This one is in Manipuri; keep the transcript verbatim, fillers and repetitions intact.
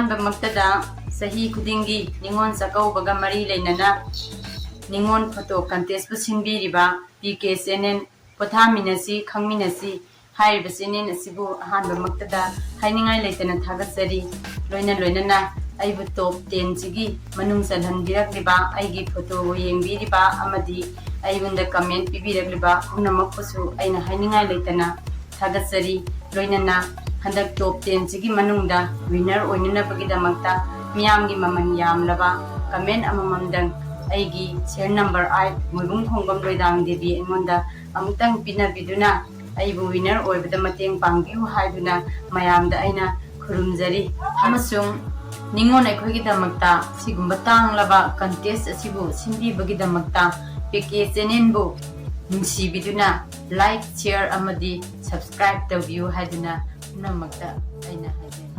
ꯑꯍꯥꯟꯕꯃꯛꯇꯗ, ꯆꯍꯤ ꯈꯨꯗꯤꯡꯒꯤ ꯅꯤꯉꯣꯜ ꯆꯥꯛꯀꯧꯕꯒ ꯃꯔꯤ ꯂꯩꯅꯅ ꯅꯤꯉꯣꯜ ꯐꯣꯇꯣ ꯀꯟꯇꯦꯁꯄꯨ ꯁꯤꯟꯕꯤꯔꯤꯕ ꯄꯤ ꯀꯦ ꯆꯦꯅꯦꯜ ꯄꯣꯊꯥꯃꯤꯟꯅꯁꯤ ꯈꯪꯃꯤꯟꯅꯁꯤ ꯍꯥꯏꯔꯤꯕ ꯆꯦꯅꯦꯜ ꯑꯁꯤꯕꯨ ꯑꯍꯥꯟꯕꯃꯛꯇꯗ ꯍꯥꯏꯅꯤꯡꯉꯥꯏ ꯂꯩꯇꯅ ꯊꯥꯒꯠꯆꯔꯤ꯫ ꯂꯣꯏꯅ ꯂꯣꯏꯅꯅ ꯑꯩꯕꯨ ꯇꯣꯞ ꯇꯦꯟꯁꯤꯒꯤ ꯃꯅꯨꯡ ꯆꯜꯍꯟꯕꯤꯔꯛꯂꯤꯕ, ꯑꯩꯒꯤ ꯐꯣꯇꯣꯕꯨ ꯌꯦꯡꯕꯤꯔꯤꯕ ꯑꯃꯗꯤ ꯑꯩꯉꯣꯟꯗ ꯀꯃꯦꯟ ꯄꯤꯕꯤꯔꯛꯂꯤꯕ ꯄꯨꯝꯅꯃꯛꯄꯨꯁꯨ ꯑꯩꯅ ꯍꯥꯏꯅꯤꯡꯉꯥꯏ ꯂꯩꯇꯅ ꯊꯥꯒꯠꯆꯔꯤ꯫ ꯂꯣꯏꯅꯅ ꯍꯟꯗꯛ ꯇꯣꯞ ꯇꯦꯟꯁꯤꯒꯤ ꯃꯅꯨꯡꯗ ꯋꯤꯟꯅꯔ ꯑꯣꯏꯅꯅꯕꯒꯤꯗꯃꯛꯇ ꯃꯤꯌꯥꯝꯒꯤ ꯃꯃꯜ ꯌꯥꯝꯂꯕ ꯀꯃꯦꯟ ꯑꯃꯃꯝꯗꯪ ꯑꯩꯒꯤ ꯁꯦꯜ ꯅꯝꯕꯔ ꯑꯥꯏꯠ ꯃꯣꯏꯕꯨꯡ ꯈꯣꯡꯕꯝ ꯂꯣꯏꯗꯥꯡ ꯗꯦꯕꯤ ꯑꯩꯉꯣꯟꯗ ꯑꯃꯨꯛꯇꯪ ꯄꯤꯅꯕꯤꯗꯨꯅ ꯑꯩꯕꯨ ꯋꯤꯟꯅꯔ ꯑꯣꯏꯕꯗ ꯃꯇꯦꯡ ꯄꯥꯡꯕꯤꯌꯨ ꯍꯥꯏꯗꯨꯅ ꯃꯌꯥꯝꯗ ꯑꯩꯅ ꯈꯨꯔꯨꯝꯖꯔꯤ꯫ ꯑꯃꯁꯨꯡ ꯅꯤꯉꯣꯜ ꯑꯩꯈꯣꯏꯒꯤꯗꯃꯛꯇ ꯁꯤꯒꯨꯝꯕ ꯇꯥꯡꯂꯕ ꯀꯟꯇꯦꯁ ꯑꯁꯤꯕꯨ ꯁꯤꯟꯕꯤꯕꯒꯤꯗꯃꯛꯇ ꯄꯤ ꯀꯦ ꯆꯦꯅꯦꯜꯕꯨ ꯅꯨꯡꯁꯤꯕꯤꯗꯨꯅ ꯂꯥꯏꯛ, ꯁꯤꯌꯔ ꯑꯃꯗꯤ ꯁꯕꯁꯀ꯭ꯔꯥꯏꯕ ꯇꯧꯕꯤꯌꯨ ꯍꯥꯏꯗꯨꯅ ꯄꯨꯝꯅꯃꯛꯇ ꯑꯩꯅ ꯍꯥꯏꯖꯔꯤ꯫